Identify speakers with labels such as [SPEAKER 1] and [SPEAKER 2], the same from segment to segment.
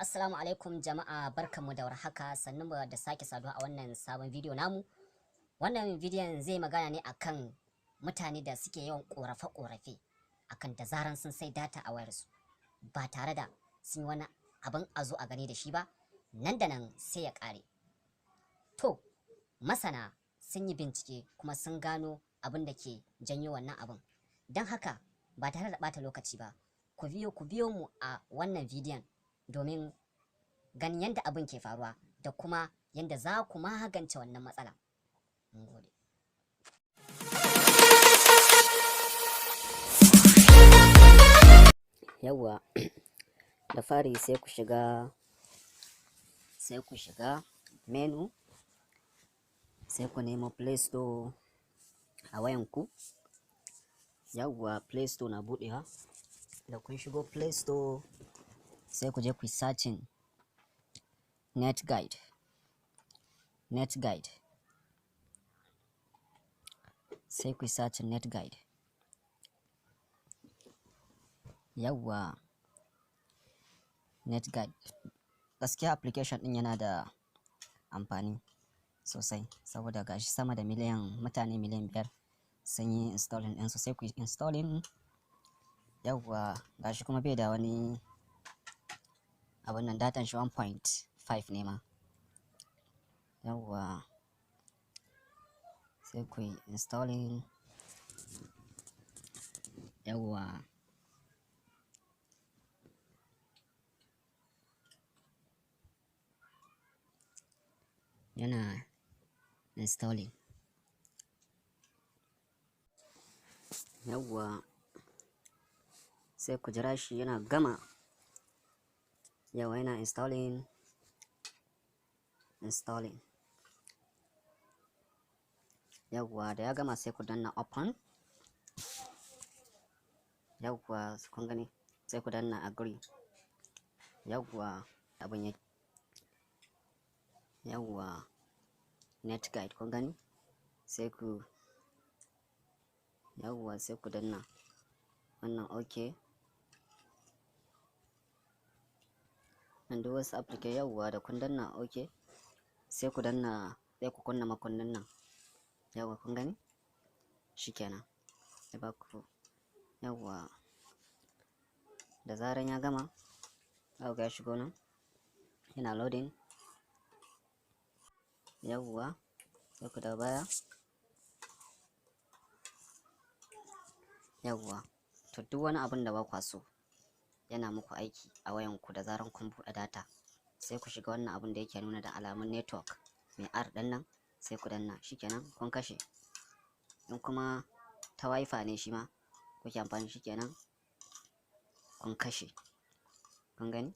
[SPEAKER 1] Assalamu alaikum jama'a, barkanmu da warhaka, sannunmu da sake saduwa a wannan sabon bidiyo namu. Wannan bidiyon zai magana ne akan mutane da suke yawan korafe-korafe akan da zaran sun sai data a wayarsu ba tare da sun yi wani abin a zo a gani da shi ba, nan da nan sai ya ƙare. To, masana sun yi bincike kuma sun gano abin da ke janyo wannan abin. Don haka ba tare da ɓata lokaci ba, ku biyo mu a wannan bidiyon domin ganin yadda abin ke faruwa da kuma yadda za ku magance wannan matsala. Mun gode. Yawwa, da fari sai ku shiga menu, sai ku nemo Play Store a wayanku. Yawwa, Play Store na buɗewa. Da kun shigo Play Store, sai ku je ku yi searching Net Guide. Net Guide. Sai ku yi searching Net Guide. Yawwa, Net Guide. Gaskiya application ɗin yana da amfani sosai saboda gashi sama da miliyan mutane 5 miliyan sun yi installing ɗinsu. Sai ku yi installing. Yawwa, gashi kuma bai da wani abun nan, datan shi 1.5 ne ma. Yawwa, sai ku yi installing. Yawwa. Yana installing. Yawwa, sai ku jira shi yana gama. Yawwa, yana installing. Installing. Yawwa, da ya gama sai ku danna open. Yawwa, kun gani, sai ku danna agree. Yawwa, abun yake. Yawwa, Net Guide, kun gani? Sai ku, yawwa, sai ku danna wannan okay. Nan duk wasu application. Yawwa, da kun danna okay, sai ku danna, sai ku kunna makunnin nan. Yawwa, kun gani? Shikenan. Ya baku. Yawwa. Da zaran ya gama, za ku ga ya shigo nan. Yana loading. Yawwa, sai ku dawo baya. Yawwa, to duk wani abun da ba kwa so yana muku aiki a wayanku da zaran kun buɗe data, sai ku shiga wannan abun da yake nuna da alamun network mai R ɗin nan, sai ku danna, shikenan kun kashe. In kuma ta WiFi ne shi ma kuke amfani, shikenan kun kashe. Kun gani?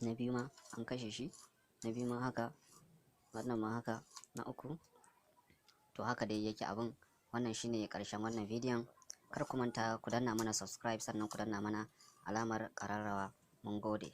[SPEAKER 1] Na biyu ma an kashe shi, na biyu ma haka, wannan ma haka, na uku. To, haka dai yake abun. Wannan shine ƙarshen wannan bidiyon. Kar ku manta ku danna mana subscribe, sannan ku danna mana alamar ƙararrawa. Mun gode.